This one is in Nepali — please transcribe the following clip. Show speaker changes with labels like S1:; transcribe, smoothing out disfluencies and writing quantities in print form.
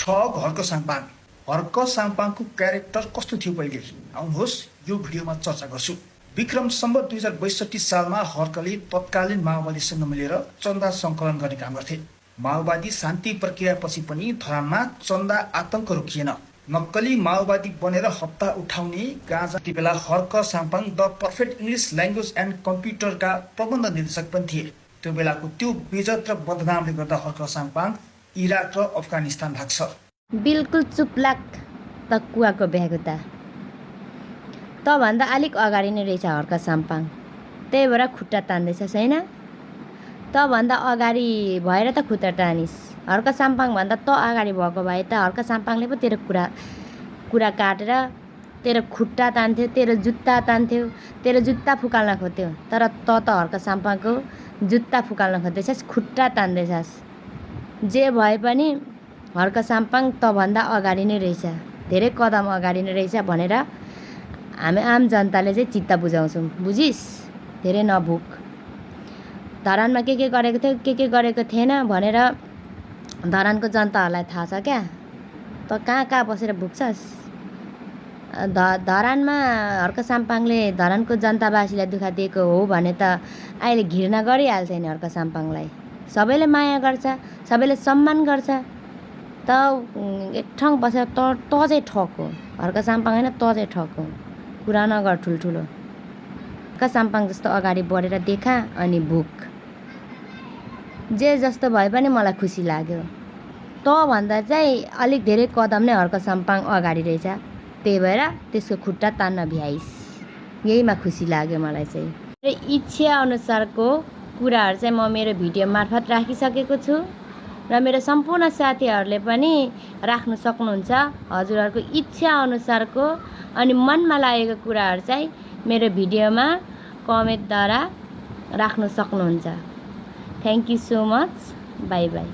S1: हर्क साङपाङ। हर्क साङपाङको क्यारेक्टर कस्तो थियो पहिले आउनुहोस् यो भिडियोमा चर्चा गर्छु। विक्रम सम्वत 2062 सालमा हर्कले तत्कालीन माओवादीसँग मिलेर चन्दा सङ्कलन गर्ने काम गर्थे। माओवादी शान्ति प्रक्रियापछि पनि धरानमा चन्दा आतंक रोकिएन। नक्कली माओवादी बनेर हप्ता उठाउने गाँजा ती बेला Harka Sampang the perfect English language and कम्प्युटरका प्रबन्ध निर्देशक पनि थिए। त्यो बेलाको त्यो बेइज्जत र बदनामले गर्दा हर्क साङपाङ इराक र अफगानिस्तान भाग्छ।
S2: बिल्कुल चुप्लाक तकुवाको भ्यागुता। तभन्दा अलिक अगाडि नै रहेछ हर्क साङपाङ, त्यही भएर खुट्टा तान्दैछस् होइन? तभन्दा अगाडि भएर त खुट्टा टानिस्। हर्क साङपाङ भन्दा त अगाडि भएको भए त हर्क साङपाङले पो तेरो कुरा काटेर तेरो खुट्टा तान्थ्यो, तेरो जुत्ता तान्थ्यो, तेरो जुत्ता फुकाल्न खोज्थ्यो। तर त हर्क साङपाङको जुत्ता फुकाल्न खोज्दैछस्, खुट्टा तान्दैछस्। जे भए पनि हर्क साङपाङ तभन्दा अगाडि नै रहेछ, धेरै कदम अगाडि नै रहेछ भनेर हामी आम जनताले चाहिँ चित्त बुझाउँछौँ, बुझिस्? धेरै नभुक। धरानमा के गरेको थियो, के गरेको थिएन भनेर धरानको जनताहरूलाई थाहा छ क्या? त कहाँ बसेर भुक्छस्? धरानमा हर्क साङपाङले धरानको जनतावासीलाई दुःख दिएको हो भने त अहिले घृणा गरिहाल्छ नि हर्क साङपाङलाई। सबैले माया गर्छ, सबैले सम्मान गर्छ। त एक ठाउँ बसेर त चाहिँ ठक हो। हर्क साङपाङ होइन, त चाहिँ ठक हो। कुरा नगर ठुल्ठुलो। हर्क साङपाङ जस्तो अगाडि बढेर देखा अनि भुक। जे जस्तो भए पनि मलाई खुसी लाग्यो। त भन्दा चाहिँ अलिक धेरै कदम नै हर्क साङपाङ अगाडि रहेछ, त्यही भएर त्यसको खुट्टा तान्न भ्याइस्। यहीमा खुसी लाग्यो मलाई चाहिँ। इच्छा अनुसारको कुराहरू चाहिँ म मेरो भिडियो मार्फत राखिसकेको छु र मेरो सम्पूर्ण साथीहरूले पनि राख्नु सक्नुहुन्छ। हजुरहरूको इच्छा अनुसारको अनि मनमा लागेको कुराहरू चाहिँ मेरो भिडियोमा कमेन्टद्वारा राख्नु सक्नुहुन्छ। Thank you so much. By by.